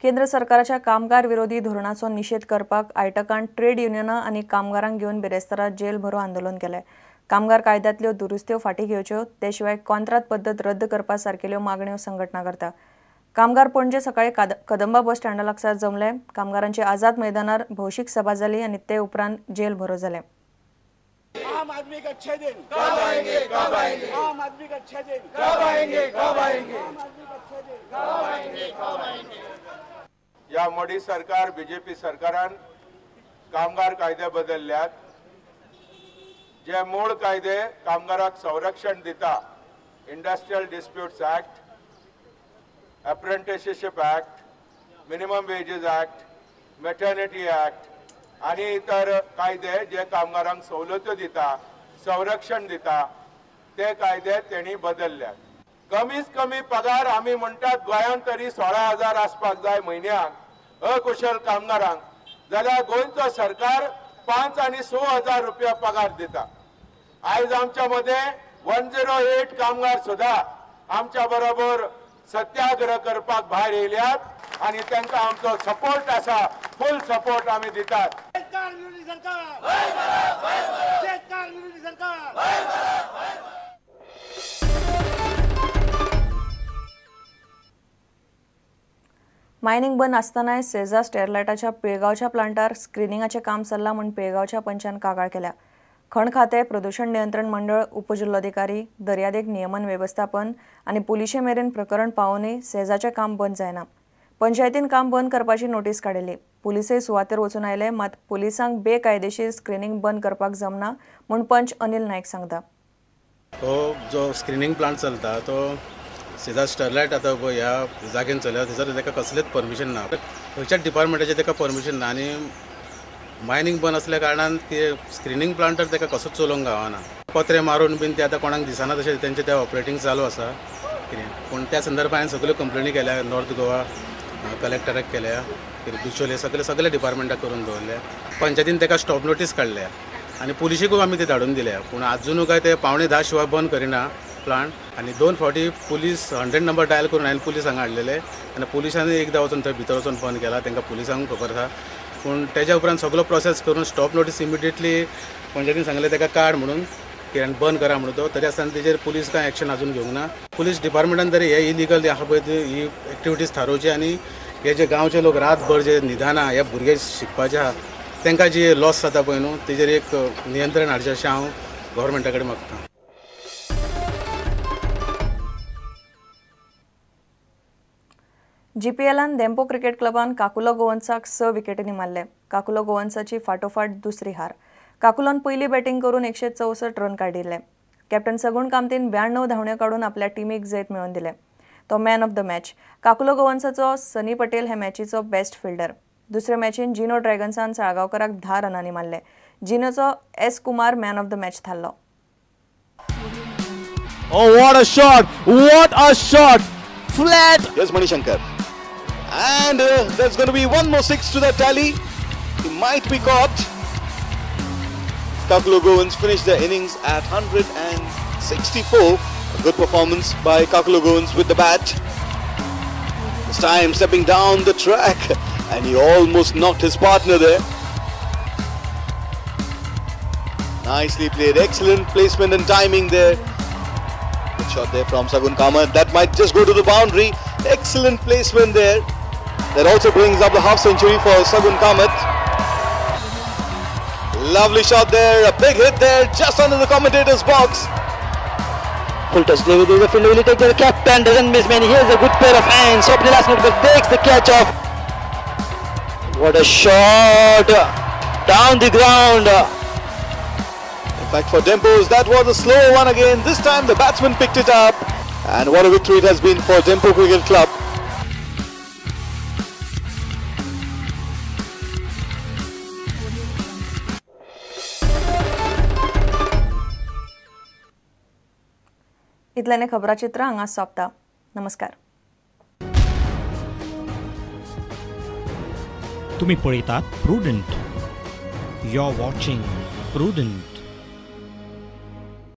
केंद्र सरकाराच्या कामगार विरोधी धोरणाचो निषेध करपाक आयटकान ट्रेड युनियनां आनी कामगारांक घेवन बिरेस्तारा जेल भरो आंदोलन केलें। कामगार कायद्यांतल्यो दुरुस्त्यो फाटीं घेवच्यो, ते शिवाय कॉन्त्रात पद्दत रद्द करपा सारकेल्यो मागण्यो संघटना करता। कामगार पणजे सकाळी कदंबा बस स्टँडा लागसार जमले। कामगारांची आझाद मैदानार भौशीक सभा जाली आनी ते उपरांत जेल भरो जाले। आम आदमी का अच्छे दिन कब आएंगे, कब आएंगे? आम आदमी का अच्छे दिन कब आएंगे, कब आएंगे? आम आदमी का अच्छे दिन कब आएंगे, कब आएंगे? या मोदी सरकार बीजेपी सरकारान कामगार कायदे बदलल्यात, जे मूळ कायदे कामगाराक संरक्षण दिता, industrial disputes act, apprenticeship act, minimum wages act, maternity act आनी इतर कायदे जे कामगारांक सवलत्यो दिता, संरक्षण दिता, ते कायदे तेणी बदलल्यात। कमीत कमी पगार आमी म्हणटात गोंयांत तरी 16,000 आसपाक जाय म्हयन्याक अकुशल कामगारांक, जाल्यार गोंयचो सरकार 5 आनी 6 हजार रुपया पगार दिता। आयज आमच्या मदें 108 कामगार सुद्धा आमच्या बरोबर सत्याग्रह करपाक भायर येयल्यात आनी तांकां आमचो सपोर्ट आसा, फुल सपोर्ट आमी दितात। मायनिंग बंद आसतनाय सेजा स्टेरलायटाच्या पिळगांवच्या प्लांटार स्क्रिनिंगाचें काम चल्लां म्हूण पिळगांवच्या पंचान कागाळ केल्या। खण खातें, प्रदूषण नियंत्रण मंडळ, उपजिल्लोधिकारी, दर्यादेग नियमन वेवस्थापन आनी पुलिशे मेरेन प्रकरण पावोवनय सेजाचें काम बंद जायना। पंचायतीन काम बंद करपाची नोटीस काडिल्ली। पुलिसय सुवातेर वचून आयले, मात पुलिसांक बेकायदेशीर स्क्रिनींग बंद करपाक जमना म्हूण पंच अनिल नायक सांगता। हो जो स्क्रिनींग प्लांट चलता तो सेजा स्टरलायट आतां ह्या जाग्यान चलता, थंयसर ताका कसलेंच परमिशन ना, खंयच्याच डिपार्टमेंटाचें ताका परमिशन ना आनी मायनींग बंद असल्या कारणान ते स्क्रिनींग प्लांटर ताका कसोच चलोवंक गावना। पत्रे मारून बीन ते आतां कोणाक दिसना तशें तेंचें ते ऑपरेटींग चालू आसा कितें, पूण त्या संदर्भात हांवें सगळ्यो कंप्लेनी केल्या, नॉर्थ गोवा कलेक्टराक केल्या, बिचोले सगळे सगळे डिपार्टमेंटाक करून दवरल्या। पंचायतीन ताका स्टॉप नोटीस काडल्या आनी पुलिशीकूय आमी ते धाडून दिल्या, पूण आजुनूय काय ते 9:45 शिवाय बंद करिना प्लांट। आनी 2 फावटी पुलीस 100 नंबर डायल करून हांवें पुलीस हांगा हाडलेले आनी पुलिसांनी एकदां वचून थंय भितर वचून बंद केला, तांकां पुलिसांक खबर आसा। पूण तेज्या उपरांत सगळो प्रोसेस करून स्टॉप नोटीस इमिडिएटली पंचायतीन सांगलें ताका काड म्हणून कितें बंद करा म्हणून, तो तरी आसतना तेजेर पुलीस कांय एक्शन अजून घेवंक ना। पुलीस डिपार्टमेंटान तरी हे इलिगल आसा पळय ती ही एक्टिविटीज थारोवची आनी हे जे गांवचे लोक रातभर जे न्हिदाना हे भुरगे शिकपाचे आहा तांकां जी लॉस जाता पळय न्हू तेजेर एक नियंत्रण हाडचें अशें हांव गव्हर्मेंटा कडेन मागता। जीपीएलान धेंपो क्रिकेट क्लबान काकुलो गोवन्साक 6 विकेटींनी मारले। काकुलो गोवन्साची फाटोफाट दुसरी हार। काकुलोन पयली बॅटिंग करून 164 रन काडिल्ले। कॅप्टन सगुण कामतीन 92 धांवड्यो काडून आपल्या टिमीक जैत मेळोवन दिलें। तो man of the match. Kakulo गोवन्साचो Sunny Patel हे मॅचीचो बेस्ट फिल्डर। दुसरे मॅचीन जिनो ड्रॅगन्सान साळगांवकराक 10 रनांनी मारले। जिनोचो S Kumar man of the match थारलो। Oh, what a shot! What a shot! Flat! Here's Manishankar. And there's going to be one more 6 to the tally. He might be caught. Kakulo Goans finished their innings at 164. A good performance by Kakulo Goans with the bat. This time stepping down the track, and he almost knocked his partner there. Nicely played, excellent placement and timing there. Good shot there from Sagun Kamath. That might just go to the boundary. Excellent placement there. That also brings up the half century for Sagun Kamath. Lovely shot there, a big hit there, just under the commentator's box. Full touch delivery, the fielder will take the captain, doesn't miss many. Here's a good pair of hands. Swapnil Asnodkar takes the catch off. What a shot! Down the ground. In fact, for Dempo's, that was a slow one again. This time the batsman picked it up. And what a victory it has been for Dempo Cricket Club. इतल्याने खबराचित्र हांगा सोंपता. नमस्कार. तुम्ही पळयतात Prudent. You are watching Prudent.